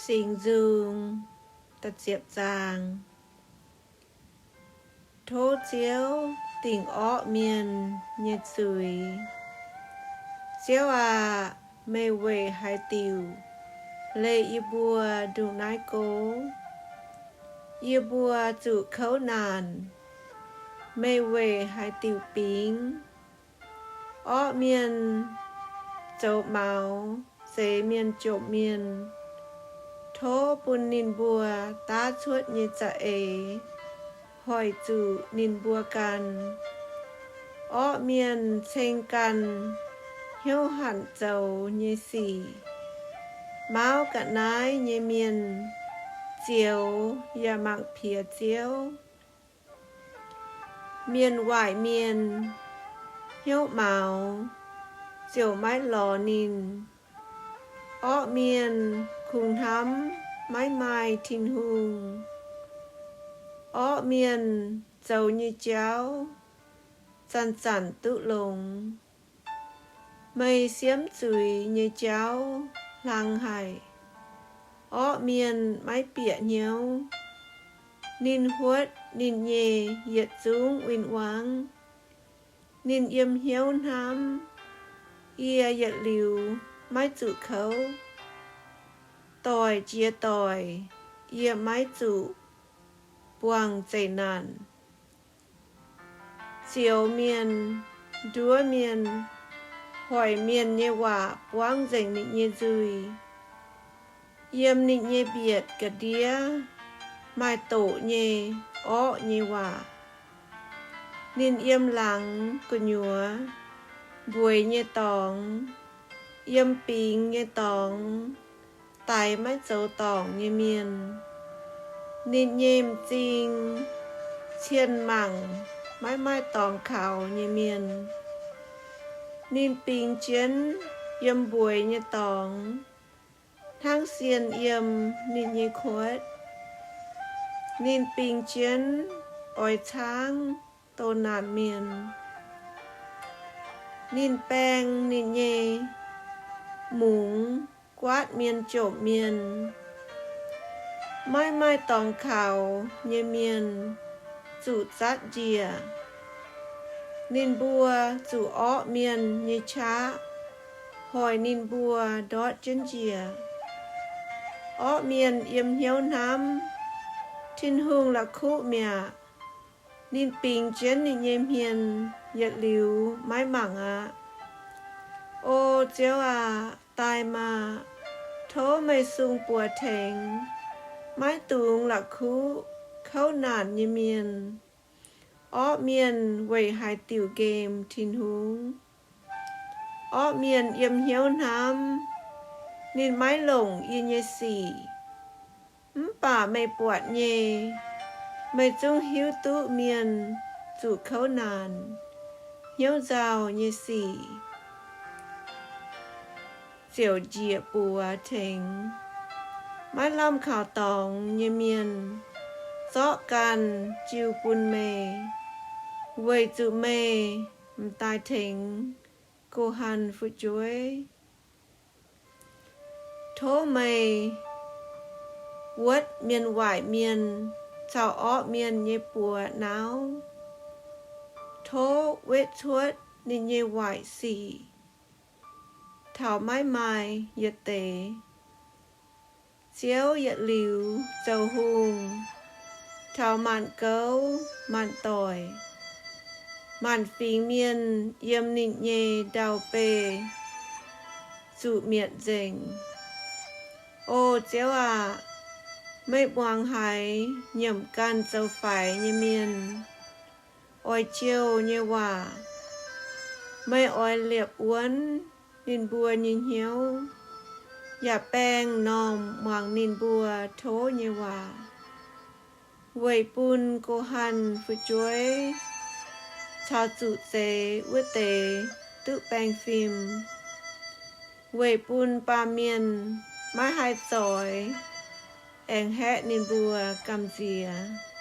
Singx Nzung. Tov Ziouv dingc orqv mienh nyei zuiz. Ziouv aac, meih weic haaix diuc leih yie mbuo ndongc naaiv go? Yie mbuo zuqc kouv naanc, meih weic haaix diuc bingx? Orqv mienh zoux maux zeix mienh jomc mienh. Tov bun ninh mbuo daav cuotv nyei za'eix hoic zuqc ninh mbuo ganh. Orqv mienh ceng ganh hnyouv hanc zoux nyei sic. Mauv ga'naaiv nyei mienh zioux yaac mangc piex Ziouv. Mienh waaic mienh hnyouv maux ziouc maiv lorz ninh. Orqv mienh kungx hnamv maiv maaih Tin-Hungh. Orqv mienh zoux nyei jauv zanc-zanc duqv longx. Meih siemv zuiz nyei jauv hlang haic. Orqv mienh maiv bieqc hnyouv. Ninh huotv ninh nyei yietc zungv win-wangv. Ninh yiem hnyouv hnamv, yie yietc liuz maiv zuqc kouv. Doic jiex doic, yie maiv zuqc buangh zeqc naanc. Zioux mienh, nduov mienh, hoic mienh nyei waac buangv nzengc ninh nyei nzuih. Yiem ninh nyei mbietc ga'ndiev maaih doqc nyei orqv nyei waac. Ninh yiem laangz gu'nyuoz mbueiz nyei dorngx, yiem bingx nyei dorngx daix maiv zoux dorngc nyei mienh. Ninh nyei m'zing cien mangc maiv maaih dorngx kaux nyei mienh. Ninh bingx jienv yiem mbueiz nyei dorngx, hnangv sienh yiem ninh nyei kuotv. Ninh bingx jienv oix caangv doh naanc mienh. Ninh baeng ninh nyei mungz guaatv mienh jomc mienh. Maiv maaih dorngx kaux nyei mienh zuqc zatv njiec. Ninh mbuo zuqc orqv mienh nyei qaqv hoic ninh mbuo ndortv jienv njiec. Orqv mienh yiem hnyouv hnamv, Tin-Hungh la'kuqv mi'aqv. Ninh bingx jienv ninh nyei hmien yietc liuz maiv mangc aqv. O Ziouv aac, daaih maah! Tov meih sung buoz tengx, maiv dungx la'kuqv kouv naanc nyei mienh. Orqv mienh weic haaix diuc nqemh Tin-Hungh? Orqv mienh yiem hnyouv hnamv, ninh maiv longc yie nyei sic. Mv baac meih buatc nyei, meih zungv hiuv duqv mienh zuqc kouv naanc, hnyouv nzauh nyei sic ziouc njiec buoz tengx. Maiv lamh kaux dorngx nyei mienh zorqv ganh jiu bun meih, weic zuqc meih m'daaih tengx Go^han fu'jueiv. Tov meih wuotv mienh waaic mienh caux orqv mienh nyei buoz nauv. Tov wetv cuotv ninh nyei waaic sic taux maiv maaih yietc deix. Ziouv yietc liuz zoux hungh taux maanc gouv maanc doic. Maanc fingx mienh yiem ninh nyei ndau-beih zuqc mietc nzengc. O Ziouv aac, meih muangx haiz nyiemc ganh zoux faix nyei mienh oix jouh nyei waac. Meih oix liepc wuonv ninh mbuo nyei hnyouv, yaac baeng m'normh muangx ninh mbuo tov nyei waac, weic bun Go^han fu'jueiv caux zuqc zeix wuov deix duqv baeng fim, weic bun baamh mienh maiv haih zoix aengx haeqv ninh mbuo gamh nziex.